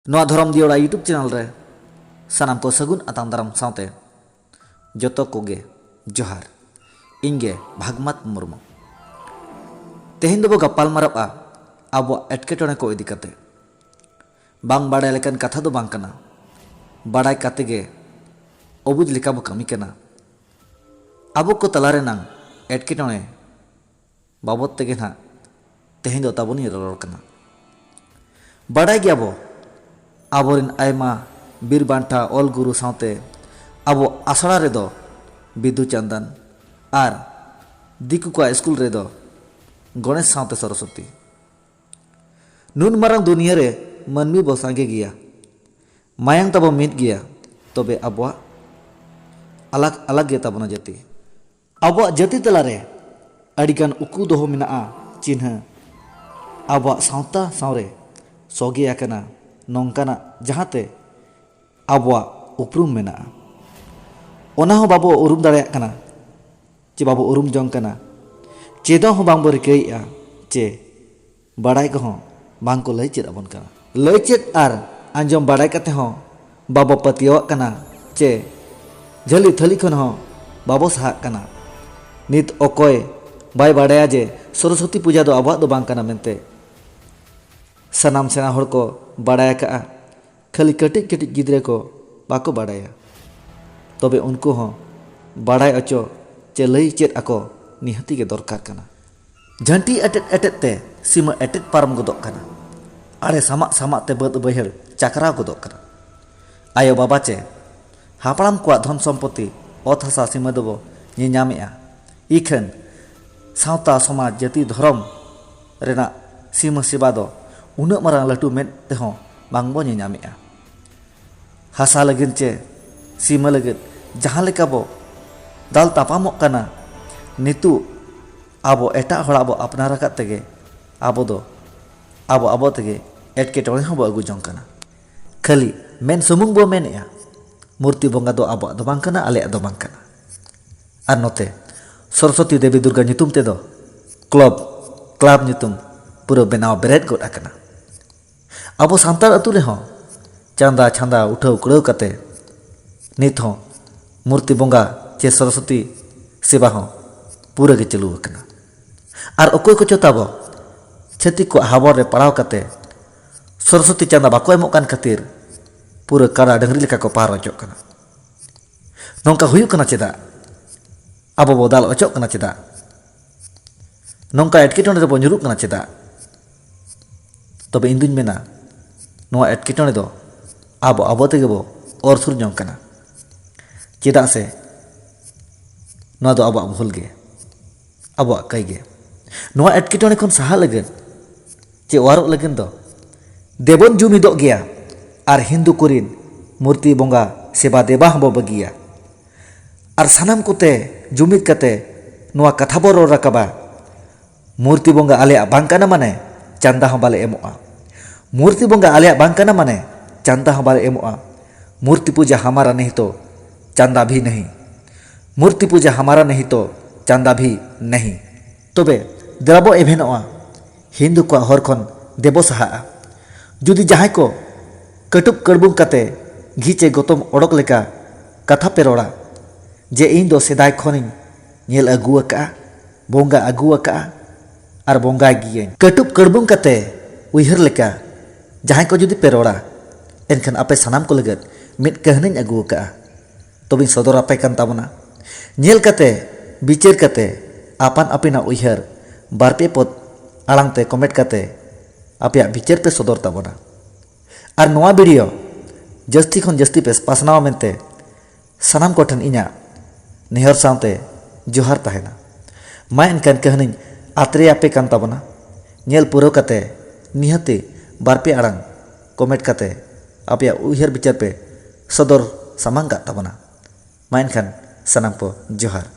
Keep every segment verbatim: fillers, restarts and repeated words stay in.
ᱱᱚᱣᱟ ᱫᱷᱚᱨᱚᱢ ᱫᱤᱭᱚᱲᱟ YouTube channel ᱨᱮ ᱥᱟᱱᱟᱢ ᱠᱚ ᱥᱟᱹᱜᱩᱱ ᱟᱛᱟᱝ ᱫᱟᱨᱟᱢ ᱥᱟᱶᱛᱮ ᱡᱚᱛᱚ ᱠᱚᱜᱮ ᱡᱚᱦᱟᱨ᱾ ᱤᱧ ᱜᱮ ᱵᱷᱟᱜᱽᱢᱟᱛ ᱢᱩᱨᱢᱩ᱾ ᱛᱮᱦᱮᱧ ᱫᱚᱵᱚ ᱜᱟᱯᱟᱞ ᱢᱟᱨᱟᱜᱼᱟ ᱟᱵᱚᱣᱟᱜ ᱮᱴᱠᱮᱴᱚᱬᱮ ᱠᱚ ᱤᱫᱤ ᱠᱟᱛᱮ᱾ ᱵᱟᱝ ᱵᱟᱲᱟᱭ ᱞᱮᱠᱟᱱ ᱠᱟᱛᱷᱟ ᱫᱚ ᱵᱟᱝ ᱠᱟᱱᱟ, ᱵᱟᱲᱟᱭ ᱠᱟᱛᱮ ᱜᱮ ᱚᱵᱩᱡᱽ ᱞᱮᱠᱟ ᱵᱚ ᱠᱟᱹᱢᱤ ᱠᱟᱱᱟ᱾ ᱟᱵᱚ ᱠᱚ ᱛᱟᱞᱟ ᱨᱮᱱᱟᱝ ᱮᱴᱠᱮᱴᱚᱬᱮ ᱵᱟᱵᱚᱫ ᱛᱮᱜᱮ ᱱᱟᱦᱟᱜ ᱛᱮᱦᱮᱧ ᱫᱚ ᱛᱟᱵᱚᱱᱤᱧ ᱨᱚᱨᱚᱲ ᱠᱟᱱᱟ᱾ ᱵᱟᱰᱟᱭ ᱜᱮᱭᱟᱵᱚ, ᱟᱵᱚᱨᱮᱱ ᱟᱭᱢᱟ ᱵᱤᱨ ᱵᱟᱱᱴᱟ, ᱚᱞ ᱜᱩᱨᱩ ᱥᱟᱶᱛᱮ ᱟᱵᱚ ᱟᱥᱲᱟ ᱨᱮᱫᱚ ᱵᱤᱫᱩ ᱪᱟᱸᱫᱟᱱ ᱟᱨ ᱫᱤᱠᱩ ᱠᱚᱣᱟᱜ ᱥᱠᱩᱞ ᱨᱮᱫᱚ ᱜᱚᱬᱮᱥ ᱥᱟᱶᱛᱮ ᱥᱚᱨᱚᱥᱚᱛᱤ᱾ ᱱᱩᱱ ᱢᱟᱨᱟᱝ ᱫᱩᱱᱤᱭᱟᱹ ᱨᱮ ᱢᱟᱹᱱᱢᱤ ᱵᱚ ᱥᱟᱸᱜᱮ ᱜᱮᱭᱟ, ᱢᱟᱭᱟᱝ ᱛᱟᱵᱚ ᱢᱤᱫ ᱜᱮᱭᱟ, ᱛᱚᱵᱮ ᱟᱵᱚᱣᱟᱜ ᱟᱞᱟᱜᱽ ᱟᱞᱟᱜᱽ ᱜᱮ ᱛᱟᱵᱚᱱᱟ ᱡᱟᱹᱛᱤ᱾ ᱟᱵᱚᱣᱟᱜ ᱡᱟᱹᱛᱤ ᱛᱟᱞᱟᱨᱮ ᱟᱹᱰᱤᱜᱟᱱ ᱩᱠᱩ ᱫᱚᱦᱚ ᱢᱮᱱᱟᱜᱼᱟ, ᱪᱤᱱᱦᱟᱹ ᱟᱵᱚᱣᱟᱜ ᱥᱟᱶᱛᱟ ᱥᱟᱶᱨᱮ ᱥᱚᱜᱮ ᱟᱠᱟᱱᱟ ᱱᱚᱝᱠᱟᱱᱟᱜ, ᱡᱟᱦᱟᱸᱛᱮ ᱟᱵᱚᱣᱟᱜ ᱩᱯᱨᱩᱢ ᱢᱮᱱᱟᱜᱼᱟ᱾ ᱚᱱᱟ ᱦᱚᱸ ᱵᱟᱵᱚ ᱩᱨᱩᱢ ᱫᱟᱲᱮᱭᱟᱜ ᱠᱟᱱᱟ, ᱪᱮ ᱵᱟᱵᱚ ᱩᱨᱩᱢ ᱡᱚᱝ ᱠᱟᱱᱟ, ᱪᱮᱫᱚᱜ ᱦᱚᱸ ᱵᱟᱝᱵᱚ ᱨᱤᱠᱟᱹᱭᱮᱫᱼᱟ, ᱪᱮ ᱵᱟᱲᱟᱭ ᱠᱚᱦᱚᱸ ᱵᱟᱝ ᱠᱚ ᱞᱟᱹᱭ ᱪᱮᱫ ᱟᱵᱚᱱ ᱠᱟᱱᱟ᱾ ᱞᱟᱹᱭ ᱪᱮᱫ ᱟᱨ ᱟᱸᱡᱚᱢ ᱵᱟᱲᱟᱭ ᱠᱟᱛᱮ ᱦᱚᱸ ᱵᱟᱵᱚ ᱯᱟᱹᱛᱭᱟᱹᱣᱟᱜ ᱠᱟᱱᱟ, ᱪᱮ ᱡᱷᱟᱹᱞᱤ ᱛᱷᱟᱹᱞᱤ ᱠᱷᱚᱱ ᱦᱚᱸ ᱵᱟᱵᱚ ᱥᱟᱦᱟᱜ ᱠᱟᱱᱟ᱾ ᱱᱤᱛ ᱚᱠᱚᱭ ᱵᱟᱭ ᱵᱟᱲᱟᱭᱟ ᱡᱮ ᱥᱚᱨᱚᱥᱚᱛᱤ ᱯᱩᱡᱟ ᱫᱚ ᱟᱵᱚᱣᱟᱜ ᱫᱚ ᱵᱟᱝ ᱠᱟᱱᱟ ᱢᱮᱱᱛᱮ? ᱥᱟᱱᱟᱢ ᱥᱮᱬᱟ ᱦᱚᱲ ᱠᱚ ᱵᱟᱲᱟᱭ ᱟᱠᱟᱫᱼᱟ, ᱠᱷᱟᱹᱞᱤ ᱠᱟᱹᱴᱤᱡ ᱠᱟᱹᱴᱤᱡ ᱜᱤᱫᱽᱨᱟᱹ ᱠᱚ ᱵᱟᱠᱚ ᱵᱟᱲᱟᱭᱟ᱾ ᱛᱚᱵᱮ ᱩᱱᱠᱩ ᱦᱚᱸ ᱵᱟᱲᱟᱭ ᱚᱪᱚ ᱪᱮ ᱞᱟᱹᱭ ᱪᱮᱫ ᱟᱠᱚ ᱱᱤᱦᱟᱹᱛᱤ ᱜᱮ ᱫᱚᱨᱠᱟᱨ ᱠᱟᱱᱟ᱾ ᱡᱷᱟᱹᱱᱴᱤ ᱮᱴᱮᱫ ᱮᱴᱮᱫ ᱛᱮ ᱥᱤᱢᱟᱹ ᱮᱴᱮᱫ ᱯᱟᱨᱚᱢ ᱜᱚᱫᱚᱜ ᱠᱟᱱᱟ᱾ ᱟᱲᱮ ᱥᱟᱢᱟᱜ ᱥᱟᱢᱟᱜ ᱛᱮ ᱵᱟᱹᱫ ᱵᱟᱹᱭᱦᱟᱹᱲ ᱪᱟᱠᱨᱟᱣ ᱜᱚᱫᱚᱜ ᱠᱟᱱᱟ᱾ ᱟᱭᱳ ᱵᱟᱵᱟ ᱪᱮ ᱦᱟᱯᱲᱟᱢ ᱠᱚᱣᱟᱜ ᱫᱷᱚᱱ ᱥᱚᱢᱯᱚᱛᱤ, ᱚᱛ ᱦᱟᱥᱟ ᱥᱤᱢᱟᱹ ᱫᱚᱵᱚ ᱧᱮᱧᱟᱢᱮᱜᱼᱟ᱾ ᱤᱠᱷᱟᱹᱱ ᱥᱟᱶᱛᱟ, ᱥᱚᱢᱟᱡᱽ, ᱡᱟᱹᱛᱤ, ᱫᱷᱚᱨᱚᱢ ᱨᱮᱱᱟᱜ ᱥᱤᱢᱟᱹ ᱥᱮᱵᱟ ᱫᱚ ᱩᱱᱟᱹᱜ ᱢᱟᱨᱟᱝ ᱞᱟᱹᱴᱩ ᱢᱮᱫ ᱛᱮᱦᱚᱸ ᱵᱟᱝᱵᱚ ᱧᱮᱧᱟᱢᱮᱜᱼᱟ᱾ ᱦᱟᱥᱟ ᱞᱟᱹᱜᱤᱫ ᱪᱮ ᱥᱤᱢᱟᱹ ᱞᱟᱹᱜᱤᱫ ᱡᱟᱦᱟᱸ ᱞᱮᱠᱟ ᱵᱚ ᱫᱟᱞ ᱛᱟᱯᱟᱢᱚᱜ ᱠᱟᱱᱟ, ᱱᱤᱛᱚᱜ ᱟᱵᱚ ᱮᱴᱟᱜ ᱦᱚᱲᱟᱜ ᱵᱚ ᱟᱯᱱᱟᱨ ᱟᱠᱟᱫ ᱛᱮᱜᱮ ᱟᱵᱚ ᱫᱚ ᱟᱵᱚ ᱟᱵᱚ ᱛᱮᱜᱮ ᱮᱴᱠᱮᱴᱚᱬᱮ ᱦᱚᱸ ᱵᱚ ᱟᱹᱜᱩ ᱡᱚᱝ ᱠᱟᱱᱟ᱾ ᱠᱷᱟᱹᱞᱤ ᱢᱮᱱ ᱥᱩᱢᱩᱝ ᱵᱚ ᱢᱮᱱᱮᱜᱼᱟ, ᱢᱩᱨᱛᱤ ᱵᱚᱸᱜᱟ ᱫᱚ ᱟᱵᱚᱣᱟᱜ ᱫᱚ ᱵᱟᱝ ᱠᱟᱱᱟ, ᱟᱞᱮᱭᱟᱜ ᱫᱚ ᱵᱟᱝ ᱠᱟᱱᱟ᱾ ᱟᱨ ᱱᱚᱛᱮ ᱥᱚᱨᱚᱥᱚᱛᱤ ᱫᱮᱵᱤ ᱫᱩᱨᱜᱟ ᱧᱩᱛᱩᱢ ᱛᱮᱫᱚ ᱠᱞᱚᱵᱽ, ᱠᱞᱟᱵᱽ ᱧᱩᱛᱩᱢ ᱯᱩᱨᱟᱹ ᱵᱮᱱᱟᱣ ᱵᱮᱨᱮᱫ ᱜᱚᱫ ᱟᱠᱟᱱᱟ᱾ ᱟᱵᱚ ᱥᱟᱱᱛᱟᱲ ᱟᱹᱛᱩ ᱨᱮᱦᱚᱸ ᱪᱟᱸᱫᱟ ᱪᱷᱟᱸᱫᱟ ᱩᱴᱷᱟᱹᱣ ᱠᱩᱲᱟᱹᱣ ᱠᱟᱛᱮ ᱱᱤᱛ ᱦᱚᱸ ᱢᱩᱨᱛᱤ ᱵᱚᱸᱜᱟ ᱪᱮ ᱥᱚᱨᱚᱥᱚᱛᱤ ᱥᱮᱵᱟ ᱦᱚᱸ ᱯᱩᱨᱟᱹ ᱜᱮ ᱪᱟᱹᱞᱩ ᱟᱠᱟᱱᱟ᱾ ᱟᱨ ᱚᱠᱚᱭ ᱠᱚᱪᱚ ᱛᱟᱵᱚ ᱪᱷᱟᱹᱛᱤᱠ ᱠᱚᱣᱟᱜ ᱦᱟᱵᱚᱲ ᱨᱮ ᱯᱟᱲᱟᱣ ᱠᱟᱛᱮ ᱥᱚᱨᱚᱥᱚᱛᱤ ᱪᱟᱸᱫᱟ ᱵᱟᱠᱚ ᱮᱢᱚᱜ ᱠᱟᱱ ᱠᱷᱟᱹᱛᱤᱨ ᱯᱩᱨᱟᱹ ᱠᱟᱰᱟ ᱰᱟᱹᱝᱨᱤ ᱞᱮᱠᱟ ᱠᱚ ᱯᱟᱨ ᱚᱪᱚᱜ ᱠᱟᱱᱟ᱾ ᱱᱚᱝᱠᱟ ᱦᱩᱭᱩᱜ ᱠᱟᱱᱟ ᱪᱮᱫᱟᱜ? ᱟᱵᱚ ᱵᱚ ᱫᱟᱞ ᱚᱪᱚᱜ ᱠᱟᱱᱟ ᱪᱮᱫᱟᱜ? ᱱᱚᱝᱠᱟ ᱮᱴᱠᱮᱴᱚᱬᱮ ᱨᱮᱵᱚ ᱧᱩᱨᱩᱜ ᱠᱟᱱᱟ ᱪᱮᱫᱟᱜ? ᱛᱚᱵᱮ ᱤᱧ ᱫᱩᱧ ᱢᱮᱱᱟ, ᱱᱚᱣᱟ ᱮᱴᱠᱮᱴᱚᱬᱮ ᱫᱚ ᱟᱵᱚ ᱟᱵᱚ ᱛᱮᱜᱮ ᱵᱚ ᱚᱨ ᱥᱩᱨ ᱡᱚᱝ ᱠᱟᱱᱟ᱾ ᱪᱮᱫᱟᱜ ᱥᱮ ᱱᱚᱣᱟ ᱫᱚ ᱟᱵᱚᱣᱟᱜ ᱵᱷᱩᱞ ᱜᱮ, ᱟᱵᱚᱣᱟᱜ ᱠᱟᱹᱭ ᱜᱮ᱾ ᱱᱚᱣᱟ ᱮᱴᱠᱮᱴᱚᱬᱮ ᱠᱷᱚᱱ ᱥᱟᱦᱟᱜ ᱞᱟᱹᱜᱤᱫ ᱪᱮ ᱚᱣᱟᱨᱚᱜ ᱞᱟᱹᱜᱤᱫ ᱫᱚ ᱫᱮᱵᱚᱱ ᱡᱩᱢᱤᱫᱚᱜ ᱜᱮᱭᱟ ᱟᱨ ᱦᱤᱱᱫᱩ ᱠᱚᱨᱤᱱ ᱢᱩᱨᱛᱤ ᱵᱚᱸᱜᱟ ᱥᱮᱵᱟ ᱫᱮᱵᱟ ᱦᱚᱸᱵᱚ ᱵᱟᱹᱜᱤᱭᱟ᱾ ᱟᱨ ᱥᱟᱱᱟᱢ ᱠᱚᱛᱮ ᱡᱩᱢᱤᱫ ᱠᱟᱛᱮ ᱱᱚᱣᱟ ᱠᱟᱛᱷᱟ ᱵᱚ ᱨᱚᱲ ᱨᱟᱠᱟᱵᱟ, ᱢᱩᱨᱛᱤ ᱵᱚᱸᱜᱟ ᱟᱞᱮᱭᱟᱜ ᱵᱟᱝ ᱠᱟᱱᱟ ᱢᱟᱱᱮ ᱪᱟᱸᱫᱟ ᱦᱚᱸ ᱵᱟᱞᱮ ᱮᱢᱚᱜᱼᱟ᱾ ᱢᱩᱨᱛᱤ ᱵᱚᱸᱜᱟ ᱟᱞᱮᱭᱟᱜ ᱵᱟᱝ ᱠᱟᱱᱟ ᱢᱟᱱᱮ ᱪᱟᱸᱫᱟ ᱦᱚᱸ ᱵᱟᱞᱮ ᱮᱢᱚᱜᱼᱟ᱾ ᱢᱩᱨᱛᱤ ᱯᱩᱡᱟ ᱦᱟᱢᱟᱨᱟ ᱱᱟᱦᱤ ᱛᱚ ᱪᱟᱸᱫᱟ ᱵᱷᱤ ᱱᱟᱦᱤ᱾ ᱢᱩᱨᱛᱤ ᱯᱩᱡᱟ ᱦᱟᱢᱟᱨᱟ ᱱᱟᱦᱤ ᱛᱚ ᱪᱟᱸᱫᱟ ᱵᱷᱤ ᱱᱟᱦᱤ᱾ ᱛᱚᱵᱮ ᱫᱮᱞᱟ ᱵᱚ ᱮᱵᱷᱮᱱᱚᱜᱼᱟ, ᱦᱤᱱᱫᱩ ᱠᱚᱣᱟᱜ ᱦᱚᱨ ᱠᱷᱚᱱ ᱫᱮᱵᱚ ᱥᱟᱦᱟᱜᱼᱟ᱾ ᱡᱩᱫᱤ ᱡᱟᱦᱟᱸᱭ ᱠᱚ ᱠᱟᱹᱴᱩᱵ ᱠᱟᱹᱲᱵᱩᱝ ᱠᱟᱛᱮ ᱜᱷᱤ ᱪᱮ ᱜᱚᱛᱚᱢ ᱚᱰᱚᱠ ᱞᱮᱠᱟ ᱠᱟᱛᱷᱟ ᱯᱮ ᱨᱚᱲᱟ ᱡᱮ ᱤᱧ ᱫᱚ ᱥᱮᱫᱟᱭ ᱠᱷᱚᱱᱤᱧ ᱧᱮᱞ ᱟᱹᱜᱩ ᱟᱠᱟᱫᱼᱟ, ᱵᱚᱸᱜᱟ ᱟᱹᱜᱩ ᱟᱠᱟᱫᱼᱟ ᱟᱨ ᱵᱚᱸᱜᱟᱭ ᱜᱤᱭᱟᱹᱧ᱾ ᱠᱟᱹᱴᱩᱵ ᱠᱟᱹᱲᱵᱩᱝ ᱠᱟᱛᱮ ᱩᱭᱦᱟᱹᱨ ᱞᱮᱠᱟ ᱡᱟᱦᱟᱸᱭ ᱠᱚ ᱡᱩᱫᱤ ᱯᱮ ᱨᱚᱲᱟ, ᱮᱱᱠᱷᱟᱱ ᱟᱯᱮ ᱥᱟᱱᱟᱢ ᱠᱚ ᱞᱟᱹᱜᱤᱫ ᱢᱤᱫ ᱠᱟᱹᱦᱱᱤᱧ ᱟᱹᱜᱩ ᱟᱠᱟᱫᱼᱟ᱾ ᱛᱚᱵᱮᱧ ᱥᱚᱫᱚᱨ ᱟᱯᱮ ᱠᱟᱱ ᱛᱟᱵᱚᱱᱟ᱾ ᱧᱮᱞ ᱠᱟᱛᱮ, ᱵᱤᱪᱟᱹᱨ ᱠᱟᱛᱮ, ᱟᱯᱟᱱ ᱟᱹᱯᱤᱱᱟᱜ ᱩᱭᱦᱟᱹᱨ ᱵᱟᱨ ᱯᱮ ᱯᱚᱫ ᱟᱲᱟᱝ ᱛᱮ ᱠᱚᱢᱮᱱᱴ ᱠᱟᱛᱮ ᱟᱯᱮᱭᱟᱜ ᱵᱤᱪᱟᱹᱨ ᱯᱮ ᱥᱚᱫᱚᱨ ᱛᱟᱵᱚᱱᱟ᱾ ᱟᱨ ᱱᱚᱣᱟ ᱵᱷᱤᱰᱤᱭᱳ ᱡᱟᱹᱥᱛᱤ ᱠᱷᱚᱱ ᱡᱟᱹᱥᱛᱤ ᱯᱮ ᱯᱟᱥᱱᱟᱣᱟ ᱢᱮᱱᱛᱮ ᱥᱟᱱᱟᱢ ᱠᱚᱴᱷᱮᱱ ᱤᱧᱟᱹᱜ ᱱᱮᱦᱚᱨ ᱥᱟᱶᱛᱮ ᱡᱚᱦᱟᱨ ᱛᱟᱦᱮᱱᱟ᱾ ᱢᱟ ᱮᱱᱠᱷᱟᱱ ᱠᱟᱹᱦᱱᱤᱧ ᱟᱛᱨᱮ ᱟᱯᱮ ᱠᱟᱱ ᱛᱟᱵᱚᱱᱟ᱾ ᱧᱮᱞ ᱯᱩᱨᱟᱹᱣ ᱠᱟᱛᱮ ᱱᱤᱦᱟᱹᱛᱤ ᱵᱟᱨ ᱯᱮ ᱟᱲᱟᱝ ᱠᱚᱢᱮᱱᱴ ᱠᱟᱛᱮ ᱟᱯᱮᱭᱟᱜ ᱩᱭᱦᱟᱹᱨ ᱵᱤᱪᱟᱹᱨ ᱯᱮ ᱥᱚᱫᱚᱨ ᱥᱟᱢᱟᱝ ᱠᱟᱜ ᱛᱟᱵᱚᱱᱟ᱾ ᱢᱟ ᱮᱱᱠᱷᱟᱱ ᱥᱟᱱᱟᱢ ᱠᱚ ᱡᱚᱦᱟᱨ᱾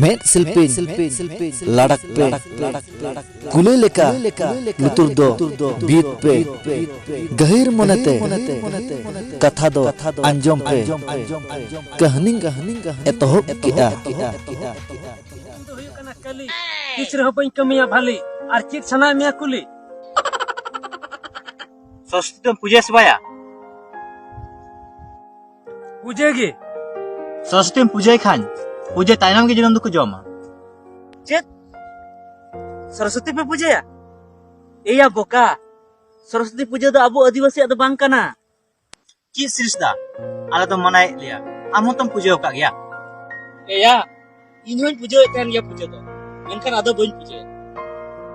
ᱢᱮᱫ ᱥᱤᱞᱯᱤᱧ ᱞᱟᱲᱟᱠ ᱯᱮ, ᱠᱩᱞᱟᱹᱭ ᱞᱮᱠᱟ ᱞᱩᱛᱩᱨ ᱫᱚ ᱵᱤᱫ ᱯᱮ, ᱜᱟᱹᱦᱤᱨ ᱢᱚᱱᱮᱛᱮ ᱠᱟᱛᱷᱟ ᱫᱚ ᱟᱸᱡᱚᱢ ᱯᱮ᱾ ᱠᱟᱹᱦᱱᱤ ᱮᱛᱚᱦᱚᱵ ᱠᱮᱜᱼᱟ᱾ ᱤᱧ ᱫᱚ ᱦᱩᱭᱩᱜ ᱠᱟᱱᱟ ᱠᱟᱹᱞᱤ, ᱛᱤᱥ ᱨᱮᱦᱚᱸ ᱵᱟᱹᱧ ᱠᱟᱹᱢᱤᱭᱟ ᱵᱷᱟᱞᱤ, ᱟᱨ ᱪᱮᱫ ᱥᱟᱱᱟᱭᱮᱫ ᱢᱮᱭᱟ ᱠᱩᱞᱤ? ᱥᱚᱨᱚᱥᱚᱛᱤ ᱫᱚᱢ ᱯᱩᱡᱟᱹ ᱥᱮᱵᱟᱭᱟ? ᱯᱩᱡᱟᱹ ᱜᱮ᱾ ᱥᱚᱨᱚᱥᱚᱛᱤᱢ ᱯᱩᱡᱟᱹᱭ ᱠᱷᱟᱱ, ᱯᱩᱡᱟᱹ ᱛᱟᱭᱱᱚᱢ ᱜᱮ ᱡᱚᱱᱚᱢ ᱫᱚᱠᱚ ᱡᱚᱢᱟ᱾ ᱪᱮᱫ? ᱥᱚᱨᱚᱥᱚᱛᱤ ᱯᱮ ᱯᱩᱡᱟᱹᱭᱟ? ᱮᱭᱟ ᱵᱚᱠᱟ, ᱥᱚᱨᱚᱥᱚᱛᱤ ᱯᱩᱡᱟᱹ ᱫᱚ ᱟᱵᱚ ᱟᱹᱫᱤᱵᱟᱹᱥᱤᱭᱟᱜ ᱫᱚ ᱵᱟᱝ ᱠᱟᱱᱟ᱾ ᱪᱮᱫ ᱥᱤᱨᱤᱥ ᱫᱟ? ᱟᱞᱮ ᱫᱚ ᱢᱟᱱᱟᱭᱮᱫ ᱞᱮᱭᱟ, ᱟᱢ ᱦᱚᱸᱛᱚᱢ ᱯᱩᱡᱟᱹ ᱟᱠᱟᱫ ᱜᱮᱭᱟ? ᱮᱭᱟ, ᱤᱧ ᱦᱚᱸᱧ ᱯᱩᱡᱟᱹᱭᱮᱫ ᱛᱟᱦᱮᱱ ᱜᱮᱭᱟ ᱯᱩᱡᱟᱹ ᱫᱚ, ᱢᱮᱱᱠᱷᱟᱱ ᱟᱫᱚ ᱵᱟᱹᱧ ᱯᱩᱡᱟᱹᱭᱟ᱾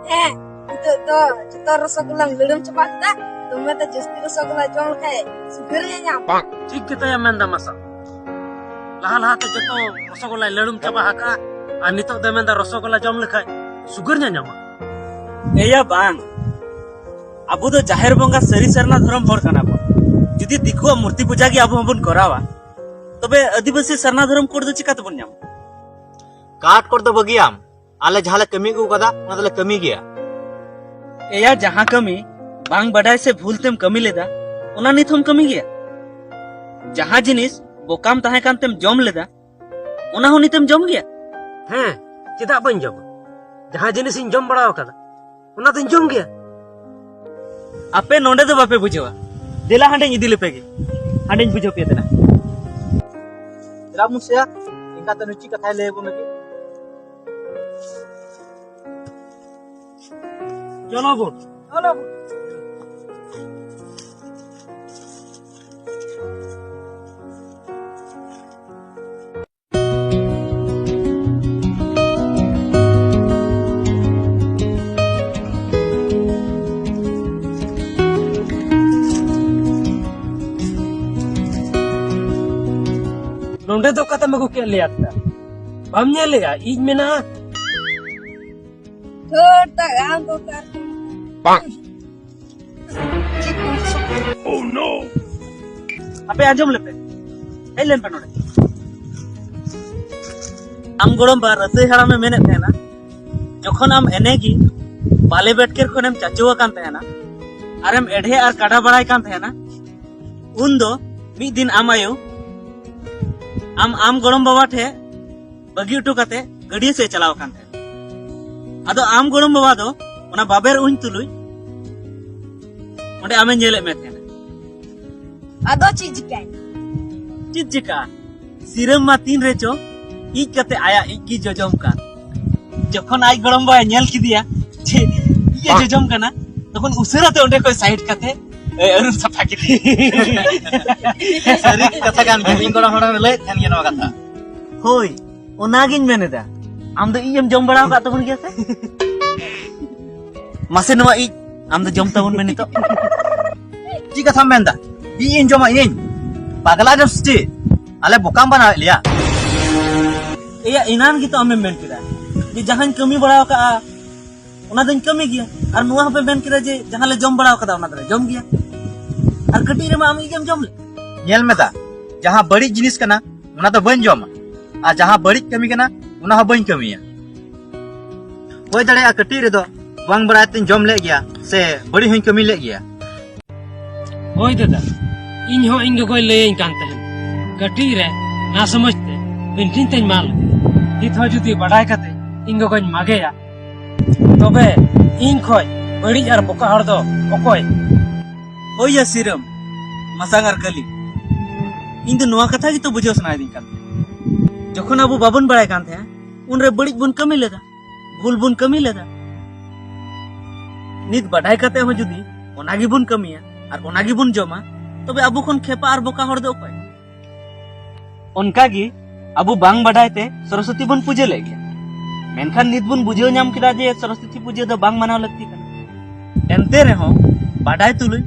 ᱦᱮᱸ, ᱱᱤᱛᱚᱜ ᱫᱚ ᱡᱚᱛᱚ ᱨᱚᱥᱚᱜᱚᱞᱞᱟ ᱞᱟᱹᱲᱩᱢ ᱪᱟᱵᱟ ᱠᱮᱫᱟ᱾ ᱫᱚᱢᱮ ᱫᱚ ᱡᱟᱹᱥᱛᱤ ᱨᱚᱥᱚᱜᱚᱞᱞᱟ ᱡᱚᱢ ᱞᱮᱠᱷᱟᱡ ᱥᱩᱜᱟᱨ ᱧᱟᱧᱟᱢ᱾ ᱴᱷᱤᱠ ᱜᱮᱛᱟᱭᱟ ᱢᱮᱱᱫᱟ ᱢᱟᱥᱟ᱾ ᱞᱟᱦᱟ ᱞᱟᱦᱟᱛᱮ ᱡᱚᱛᱚ ᱨᱚᱥᱚᱜᱚᱞᱞᱟᱭ ᱞᱟᱹᱲᱩᱢ ᱪᱟᱵᱟ ᱟᱠᱟᱫᱼᱟ, ᱟᱨ ᱱᱤᱛᱚᱜ ᱫᱚᱭ ᱢᱮᱱᱫᱟ ᱨᱚᱥᱚᱜᱚᱞᱞᱟ ᱡᱚᱢ ᱞᱮᱠᱷᱟᱡ ᱥᱩᱜᱟᱨ ᱧᱟᱧᱟᱢᱟ᱾ ᱮᱭᱟ ᱵᱟᱝ, ᱟᱵᱚ ᱫᱚ ᱡᱟᱦᱮᱨ ᱵᱚᱸᱜᱟ ᱥᱟᱹᱨᱤ ᱥᱟᱨᱱᱟ ᱫᱷᱚᱨᱚᱢ ᱦᱚᱲ ᱠᱟᱱᱟ ᱵᱚᱱ᱾ ᱡᱩᱫᱤ ᱫᱤᱠᱩᱣᱟᱜ ᱢᱩᱨᱛᱤ ᱯᱩᱡᱟ ᱜᱮ ᱟᱵᱚ ᱦᱚᱸᱵᱚᱱ ᱠᱚᱨᱟᱣᱟ, ᱛᱚᱵᱮ ᱟᱹᱫᱤᱵᱟᱹᱥᱤ ᱥᱟᱨᱱᱟ ᱫᱷᱚᱨᱚᱢ ᱠᱳᱰ ᱫᱚ ᱪᱤᱠᱟ ᱛᱮᱵᱚᱱ ᱧᱟᱢᱟ? ᱠᱟᱴ ᱠᱳᱰ ᱫᱚ ᱵᱟᱹᱜᱤᱭᱟᱢ, ᱟᱞᱮ ᱡᱟᱦᱟᱸ ᱞᱮ ᱠᱟᱹᱢᱤ ᱟᱹᱜᱩ ᱠᱟᱫᱟ, ᱚᱱᱟ ᱫᱚᱞᱮ ᱠᱟᱹᱢᱤ ᱜᱮᱭᱟ᱾ ᱮᱭᱟ, ᱡᱟᱦᱟᱸ ᱠᱟᱹᱢᱤ ᱵᱟᱝ ᱵᱟᱰᱟᱭ ᱥᱮ ᱵᱷᱩᱞ ᱛᱮᱢ ᱠᱟᱹᱢᱤ ᱞᱮᱫᱟ, ᱚᱱᱟ ᱱᱤᱛ ᱦᱚᱸᱢ ᱠᱟᱹᱢᱤ ᱜᱮᱭᱟ᱾ ᱡᱟᱦᱟᱸ ᱡᱤᱱᱤᱥ ᱵᱚᱠᱟᱢ ᱛᱟᱦᱮᱸ ᱠᱟᱱ ᱛᱮᱢ ᱡᱚᱢ ᱞᱮᱫᱟ, ᱚᱱᱟ ᱦᱚᱸ ᱱᱤᱛᱮᱢ ᱡᱚᱢ ᱜᱮᱭᱟ᱾ ᱦᱮᱸ, ᱪᱮᱫᱟᱜ ᱵᱟᱹᱧ ᱡᱚᱢᱟ? ᱡᱟᱦᱟᱸ ᱡᱤᱱᱤᱥᱤᱧ ᱡᱚᱢ ᱵᱟᱲᱟ ᱟᱠᱟᱫᱟ, ᱚᱱᱟ ᱫᱚᱧ ᱡᱚᱢ ᱜᱮᱭᱟ᱾ ᱟᱯᱮ ᱱᱚᱸᱰᱮ ᱫᱚ ᱵᱟᱯᱮ ᱵᱩᱡᱷᱟᱹᱣᱟ, ᱫᱮᱞᱟ ᱦᱟᱸᱰᱮᱧ ᱤᱫᱤ ᱞᱮᱯᱮ ᱜᱮ, ᱦᱟᱸᱰᱮᱧ ᱵᱩᱡᱷᱟᱹᱣ ᱯᱮᱭᱟ ᱫᱮᱞᱟ᱾ ᱫᱮᱞᱟ ᱵᱚᱱ ᱥᱮᱭᱟ, ᱮᱱᱠᱷᱟᱱ ᱫᱚ ᱱᱩᱭ ᱪᱮᱫ ᱠᱟᱛᱷᱟᱭ ᱞᱟᱹᱭ ᱟᱵᱚᱱ ᱞᱟᱹᱜᱤᱫ? ᱪᱚᱞᱚ ᱵᱚᱱ᱾ ᱪᱚᱞᱚ ᱵᱚᱱ᱾ ᱱᱚᱸᱰᱮ ᱫᱚ ᱚᱠᱟᱛᱮᱢ ᱟᱹᱜᱩ ᱠᱮᱫ ᱞᱮᱭᱟ ᱫᱟ? ᱵᱟᱢ ᱧᱮᱞᱮᱜᱼᱟ, ᱤᱧ ᱢᱮᱱᱟᱜᱼᱟ᱾ ᱫᱷᱩᱨ, ᱛᱟᱜ ᱟᱢ ᱫᱚ ᱠᱟᱨ᱾ ᱵᱟᱝ᱾ ᱟᱯᱮ ᱟᱸᱡᱚᱢ ᱞᱮᱯᱮ, ᱦᱮᱡ ᱞᱮᱱ ᱯᱮ ᱱᱚᱰᱮ᱾ ᱟᱢ ᱜᱚᱲᱚᱢ ᱵᱟ ᱨᱟᱹᱥᱟᱹᱭ ᱦᱟᱲᱟᱢᱮ ᱢᱮᱱᱮᱫ ᱛᱟᱦᱮᱱᱟ, ᱡᱚᱠᱷᱚᱱ ᱟᱢ ᱮᱱᱮ ᱜᱮ ᱵᱟᱞᱮ ᱵᱮᱴᱠᱮᱨ ᱠᱷᱚᱱᱮᱢ ᱪᱟᱪᱳ ᱟᱠᱟᱱ ᱛᱟᱦᱮᱱᱟ, ᱟᱨᱮᱢ ᱮᱰᱦᱮ ᱟᱨ ᱠᱟᱰᱟ ᱵᱟᱲᱟᱭ ᱠᱟᱱ ᱛᱟᱦᱮᱱᱟ, ᱩᱱ ᱫᱚ ᱢᱤᱫ ᱫᱤᱱ ᱟᱢ ᱟᱭᱳ ᱟᱢ, ᱟᱢ ᱜᱚᱲᱚᱢ ᱵᱟᱵᱟ ᱴᱷᱮᱱ ᱵᱟᱹᱜᱤ ᱦᱚᱴᱚ ᱠᱟᱛᱮ ᱜᱟᱹᱰᱭᱟᱹ ᱥᱮᱫ ᱪᱟᱞᱟᱣ ᱟᱠᱟᱱ ᱛᱟᱦᱮᱱᱟ᱾ ᱟᱫᱚ ᱟᱢ ᱜᱚᱲᱚᱢ ᱵᱟᱵᱟ ᱫᱚ ᱚᱱᱟ ᱵᱟᱵᱮᱨ ᱩᱧ ᱛᱩᱞᱩᱡ ᱚᱸᱰᱮ ᱟᱢᱮ ᱧᱮᱞᱮᱫ ᱢᱮ ᱛᱟᱦᱮᱱᱟ᱾ ᱟᱫᱚ ᱪᱮᱫ ᱪᱤᱠᱟᱹᱭᱮᱱᱟ? ᱪᱮᱫ ᱪᱤᱠᱟᱹᱜᱼᱟ? ᱥᱤᱨᱟᱹᱢ ᱢᱟ ᱛᱤᱱ ᱨᱮᱪᱚ ᱤᱡ ᱠᱟᱛᱮ ᱟᱭᱟᱜ ᱤᱡ ᱜᱮ ᱡᱚᱡᱚᱢ ᱠᱟᱱ᱾ ᱡᱚᱠᱷᱚᱱ ᱟᱡ ᱜᱚᱲᱚᱢ ᱵᱟᱭ ᱧᱮᱞ ᱠᱮᱫᱮᱭᱟ ᱡᱮ ᱤᱡ ᱮ ᱡᱚᱡᱚᱢ ᱠᱟᱱᱟ, ᱛᱚᱠᱷᱚᱱ ᱩᱥᱟᱹᱨᱟ ᱛᱮ ᱚᱸᱰᱮ ᱠᱷᱚᱱ ᱥᱟᱭᱤᱰ ᱠᱟᱛᱮ, ᱮ, ᱟᱹᱨᱩᱵ ᱥᱟᱯᱷᱟ ᱠᱮᱫᱮᱭᱟ᱾ ᱥᱟᱹᱨᱤ ᱠᱟᱛᱷᱟ ᱠᱟᱱ ᱜᱮᱭᱟ, ᱤᱧ ᱜᱚᱲᱚᱢ ᱦᱟᱲᱟᱢᱮ ᱞᱟᱹᱭᱮᱫ ᱛᱟᱦᱮᱱ ᱜᱮᱭᱟ ᱱᱚᱣᱟ ᱠᱟᱛᱷᱟ᱾ ᱦᱳᱭ, ᱚᱱᱟᱜᱤᱧ ᱢᱮᱱ ᱮᱫᱟ᱾ ᱟᱢ ᱫᱚ ᱤᱡ ᱮᱢ ᱡᱚᱢ ᱵᱟᱲᱟ ᱟᱠᱟᱫ ᱛᱟᱵᱚᱱ ᱜᱮᱭᱟ ᱥᱮ? ᱢᱟᱥᱮ ᱱᱚᱣᱟ ᱤᱡ ᱟᱢ ᱫᱚ ᱡᱚᱢ ᱛᱟᱵᱚᱱ ᱢᱮ ᱱᱤᱛᱚᱜ᱾ ᱪᱮᱫ ᱠᱟᱛᱷᱟᱢ ᱢᱮᱱᱫᱟ? ᱤᱡ ᱤᱧ ᱡᱚᱢᱟ ᱤᱧ? ᱯᱟᱜᱽᱞᱟ ᱡᱚᱢ ᱥᱮ ᱪᱮᱫ? ᱟᱞᱮ ᱵᱚᱠᱟᱢ ᱵᱟᱱᱟᱣᱮᱫ ᱞᱮᱭᱟ? ᱮᱭᱟ, ᱮᱱᱟᱱ ᱜᱮᱛᱚ ᱟᱢᱮᱢ ᱢᱮᱱ ᱠᱮᱫᱟ ᱡᱮ ᱡᱟᱦᱟᱸᱧ ᱠᱟᱹᱢᱤ ᱵᱟᱲᱟ ᱟᱠᱟᱫᱼᱟ ᱚᱱᱟ ᱫᱚᱧ ᱠᱟᱹᱢᱤ ᱜᱮᱭᱟ, ᱟᱨ ᱱᱚᱣᱟ ᱦᱚᱸᱯᱮ ᱢᱮᱱ ᱠᱮᱫᱟ ᱡᱮ ᱡᱟᱦᱟᱸ ᱞᱮ ᱡᱚᱢ ᱵᱟᱲᱟ ᱟᱠᱟᱫᱟ ᱚᱱᱟ ᱫᱚᱞᱮ ᱡᱚᱢ ᱜᱮᱭᱟ᱾ ᱟᱨ ᱠᱟᱹᱴᱤᱡ ᱨᱮᱢᱟ ᱟᱢ ᱤᱡ ᱮᱢ ᱡᱚᱢ ᱞᱮᱫ᱾ ᱧᱮᱞ ᱢᱮ ᱫᱟ, ᱡᱟᱦᱟᱸ ᱵᱟᱹᱲᱤᱡ ᱡᱤᱱᱤᱥ ᱠᱟᱱᱟ ᱚᱱᱟ ᱫᱚ ᱵᱟᱹᱧ ᱡᱚᱢᱟ, ᱟᱨ ᱡᱟᱦᱟᱸ ᱵᱟᱹᱲᱤᱡ ᱠᱟᱹᱢᱤ ᱠᱟᱱᱟ ᱚᱱᱟ ᱦᱚᱸ ᱵᱟᱹᱧ ᱠᱟᱹᱢᱤᱭᱟ᱾ ᱦᱩᱭ ᱫᱟᱲᱮᱭᱟᱜᱼᱟ ᱠᱟᱹᱴᱤᱡ ᱨᱮᱫᱚ ᱵᱟᱝ ᱵᱟᱲᱟᱭ ᱛᱤᱧ ᱡᱚᱢ ᱞᱮᱫ ᱜᱮᱭᱟ ᱥᱮ ᱵᱟᱹᱲᱤᱡ ᱦᱚᱸᱧ ᱠᱟᱹᱢᱤ ᱞᱮᱫ ᱜᱮᱭᱟ᱾ ᱦᱳᱭ ᱫᱟᱫᱟ, ᱤᱧ ᱦᱚᱸ ᱤᱧ ᱜᱚᱜᱚᱭ ᱞᱟᱹᱭᱟᱹᱧ ᱠᱟᱱ ᱛᱟᱦᱮᱸᱱ᱾ ᱠᱟᱹᱴᱤᱡ ᱨᱮ ᱱᱟ ᱥᱚᱢᱚᱡᱽ ᱛᱮ ᱵᱤᱱᱴᱷᱤᱧ ᱛᱮᱧ ᱢᱟᱜ ᱞᱮᱫ᱾ ᱱᱤᱛ ᱦᱚᱸ ᱡᱩᱫᱤ ᱵᱟᱰᱟᱭ ᱠᱟᱛᱮ ᱤᱧ ᱜᱚᱜᱚᱧ ᱢᱟᱜᱮᱭᱟ, ᱛᱚᱵᱮ ᱤᱧ ᱠᱷᱚᱡ ᱵᱟᱹᱲᱤᱡ ᱟᱨ ᱵᱚᱠᱟ ᱦᱚᱲ ᱫᱚ ᱚᱠᱚᱭ? ᱦᱳᱭ ᱭᱟ ᱥᱤᱨᱟᱹᱢ, ᱢᱟᱥᱟᱝ ᱟᱨ ᱠᱟᱹᱞᱤ, ᱤᱧ ᱫᱚ ᱱᱚᱣᱟ ᱠᱟᱛᱷᱟ ᱜᱮᱛᱚ ᱵᱩᱡᱷᱟᱹᱣ ᱥᱟᱱᱟᱭᱤᱫᱤᱧ ᱠᱟᱱ ᱛᱟᱦᱮᱸ᱾ ᱡᱚᱠᱷᱚᱱ ᱟᱵᱚ ᱵᱟᱵᱚᱱ ᱵᱟᱲᱟᱭ ᱠᱟᱱ ᱛᱟᱦᱮᱸ, ᱩᱱᱨᱮ ᱵᱟᱹᱲᱤᱡ ᱵᱚᱱ ᱠᱟᱹᱢᱤ ᱞᱮᱫᱟ, ᱵᱷᱩᱞ ᱵᱚᱱ ᱠᱟᱹᱢᱤ ᱞᱮᱫᱟ᱾ ᱱᱤᱛ ᱵᱟᱰᱟᱭ ᱠᱟᱛᱮ ᱦᱚᱸ ᱡᱩᱫᱤ ᱚᱱᱟ ᱜᱮᱵᱚᱱ ᱠᱟᱹᱢᱤᱭᱟ ᱟᱨ ᱚᱱᱟ ᱜᱮᱵᱚᱱ ᱡᱚᱢᱟ, ᱛᱚᱵᱮ ᱟᱵᱚ ᱠᱷᱚᱱ ᱠᱷᱮᱯᱟ ᱟᱨ ᱵᱚᱠᱟ ᱦᱚᱲ ᱫᱚ ᱚᱠᱚᱭ? ᱚᱱᱠᱟ ᱜᱮ ᱟᱵᱚ ᱵᱟᱝ ᱵᱟᱰᱟᱭ ᱛᱮ ᱥᱚᱨᱚᱥᱚᱛᱤ ᱵᱚᱱ ᱯᱩᱡᱟᱹ ᱞᱮᱫ ᱜᱮᱭᱟ, ᱢᱮᱱᱠᱷᱟᱱ ᱱᱤᱛ ᱵᱚᱱ ᱵᱩᱡᱷᱟᱹᱣ ᱧᱟᱢ ᱠᱮᱫᱟ ᱡᱮ ᱥᱚᱨᱚᱥᱚᱛᱤ ᱯᱩᱡᱟᱹ ᱫᱚ ᱵᱟᱝ ᱢᱟᱱᱟᱣ ᱞᱟᱹᱠᱛᱤ ᱠᱟᱱᱟ᱾ ᱮᱱᱛᱮ ᱨᱮᱦᱚᱸ ᱵᱟᱰᱟᱭ ᱛᱩᱞᱩᱡ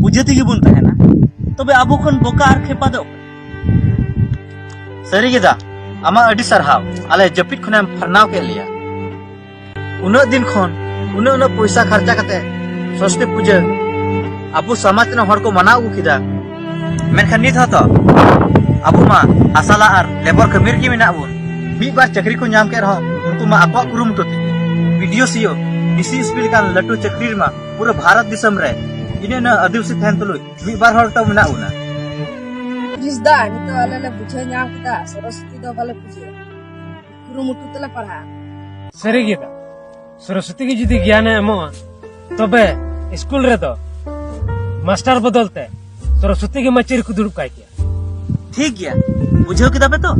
ᱯᱩᱡᱟᱹ ᱛᱮᱜᱮ ᱵᱚᱱ ᱛᱟᱦᱮᱱᱟ, ᱛᱚᱵᱮ ᱟᱵᱚ ᱠᱷᱚᱱ ᱵᱚᱠᱟ ᱟᱨ ᱠᱷᱮᱯᱟ ᱫᱚ ᱚᱠᱚᱭ? ᱥᱟᱹᱨᱤ ᱜᱮ ᱫᱟ, ᱟᱢᱟᱜ ᱟᱹᱰᱤ ᱥᱟᱨᱦᱟᱣ, ᱟᱞᱮ ᱡᱟᱹᱯᱤᱫ ᱠᱷᱚᱱᱮᱢ ᱯᱷᱟᱨᱱᱟᱣ ᱠᱮᱫ ᱞᱮᱭᱟ᱾ ᱩᱱᱟᱹᱜ ᱫᱤᱱ ᱠᱷᱚᱱ ᱩᱱᱟᱹᱜ ᱩᱱᱟᱹᱜ ᱯᱚᱭᱥᱟ ᱠᱷᱚᱨᱪᱟ ᱠᱟᱛᱮ ᱥᱚᱨᱚᱥᱚᱛᱤ ᱯᱩᱡᱟᱹ ᱟᱵᱚ ᱥᱚᱢᱟᱡᱽ ᱨᱮᱱ ᱦᱚᱲ ᱠᱚ ᱢᱟᱱᱟᱣ ᱟᱹᱜᱩ ᱠᱮᱫᱟ, ᱢᱮᱱᱠᱷᱟᱱ ᱱᱤᱛ ᱦᱚᱸᱛᱚ ᱟᱵᱚ ᱢᱟ ᱦᱟᱥᱟᱞᱟ ᱟᱨ ᱞᱮᱵᱚᱨ ᱠᱟᱹᱢᱤ ᱨᱮᱜᱮ ᱢᱮᱱᱟᱜ ᱵᱚᱱ᱾ ᱢᱤᱫ ᱵᱟᱨ ᱪᱟᱹᱠᱨᱤ ᱠᱚ ᱧᱟᱢ ᱠᱮᱫ ᱨᱮᱦᱚᱸ, ᱩᱱᱠᱩ ᱢᱟ ᱟᱠᱚᱣᱟᱜ ᱠᱩᱨᱩᱢᱩᱴᱩ ᱛᱮᱜᱮ᱾ ᱵᱤ ᱰᱤ ᱳ, ᱥᱤ ᱤ ᱳ, ᱰᱤ ᱥᱤ ᱮᱥ ᱯᱤ ᱞᱮᱠᱟᱱ ᱞᱟᱹᱴᱩ ᱪᱟᱹᱠᱨᱤ ᱨᱮᱢᱟ ᱯᱩᱨᱟᱹ ᱵᱷᱟᱨᱚᱛ ᱫᱤᱥᱚᱢ ᱨᱮ ᱤᱱᱟᱹᱜ ᱤᱱᱟᱹᱜ ᱟᱹᱫᱤᱵᱟᱹᱥᱤ ᱛᱟᱦᱮᱱ ᱛᱩᱞᱩᱡ ᱢᱤᱫ ᱵᱟᱨ ᱦᱚᱲ ᱛᱚ ᱢᱮᱱᱟᱜ ᱵᱚᱱᱟ᱾ ᱯᱩᱞᱤᱥ ᱫᱟ, ᱱᱤᱛᱚᱜ ᱟᱞᱮ ᱞᱮ ᱵᱩᱡᱷᱟᱹᱣ ᱧᱟᱢ ᱠᱮᱫᱟ, ᱥᱚᱨᱚᱥᱚᱛᱤ ᱫᱚ ᱵᱟᱞᱮ ᱯᱩᱡᱟᱹᱭᱟ, ᱠᱩᱨᱩᱢᱩᱴᱩ ᱛᱮᱞᱮ ᱯᱟᱲᱦᱟᱜᱼᱟ᱾ ᱥᱟᱹᱨᱤ ᱜᱮ ᱫᱟ, ᱥᱚᱨᱚᱥᱚᱛᱤ ᱜᱮ ᱡᱩᱫᱤ ᱜᱮᱭᱟᱱᱮ ᱮᱢᱚᱜᱼᱟ, ᱛᱚᱵᱮ ᱥᱠᱩᱞ ᱨᱮᱫᱚ ᱢᱟᱥᱴᱟᱨ ᱵᱚᱫᱚᱞ ᱛᱮ ᱥᱚᱨᱚᱥᱚᱛᱤ ᱜᱮ ᱢᱟᱪᱮᱫ ᱨᱮᱠᱚ ᱫᱩᱲᱩᱵ ᱠᱟᱭ ᱠᱮᱭᱟ᱾ ᱴᱷᱤᱠ ᱜᱮᱭᱟ, ᱵᱩᱡᱷᱟᱹᱣ ᱠᱮᱫᱟ ᱯᱮ ᱛᱚ?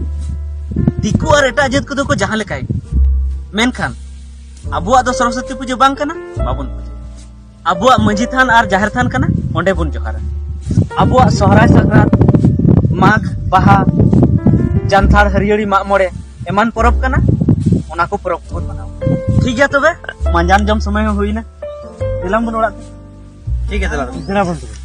ᱫᱤᱠᱩ ᱟᱨ ᱮᱴᱟᱜ ᱡᱟᱹᱛ ᱠᱚᱫᱚ ᱠᱚ ᱡᱟᱦᱟᱸ ᱞᱮᱠᱟᱭ, ᱢᱮᱱᱠᱷᱟᱱ ᱟᱵᱚᱣᱟᱜ ᱫᱚ ᱥᱚᱨᱚᱥᱚᱛᱤ ᱯᱩᱡᱟᱹ ᱵᱟᱝ ᱠᱟᱱᱟ, ᱵᱟᱵᱚᱱ ᱯᱩᱡᱟᱹᱭᱟ᱾ ᱟᱵᱚᱣᱟᱜ ᱢᱟᱹᱡᱷᱤ ᱛᱷᱟᱱ ᱟᱨ ᱡᱟᱦᱮᱨ ᱛᱷᱟᱱ ᱠᱟᱱᱟ, ᱚᱸᱰᱮ ᱵᱚᱱ ᱡᱚᱦᱟᱨᱟ᱾ ᱟᱵᱚᱣᱟᱜ ᱥᱚᱦᱨᱟᱭ, ᱥᱟᱠᱨᱟᱛ, ᱢᱟᱜᱽ, ᱵᱟᱦᱟ, ᱡᱟᱱᱛᱷᱟᱲ, ᱦᱟᱹᱨᱭᱟᱹᱲᱤ, ᱢᱟᱜ ᱢᱚᱬᱮ, ᱮᱢᱟᱱ ᱯᱚᱨᱚᱵᱽ ᱠᱟᱱᱟ, ᱚᱱᱟ ᱠᱚ ᱯᱚᱨᱚᱵᱽ ᱠᱚᱵᱚᱱ ᱢᱟᱱᱟᱣᱟ᱾ ᱴᱷᱤᱠ ᱜᱮᱭᱟ, ᱛᱚᱵᱮ ᱢᱟᱸᱡᱟᱱ ᱡᱚᱢ ᱥᱚᱢᱚᱭ ᱦᱚᱸ ᱦᱩᱭᱱᱟ, ᱫᱮᱞᱟᱝ ᱵᱚᱱ ᱚᱲᱟᱜ ᱛᱮ᱾ ᱴᱷᱤᱠ ᱜᱮᱭᱟ, ᱫᱮᱞᱟ ᱵᱚᱱ᱾ ᱫᱮᱞᱟ ᱵᱚᱱ ᱛᱚᱵᱮ᱾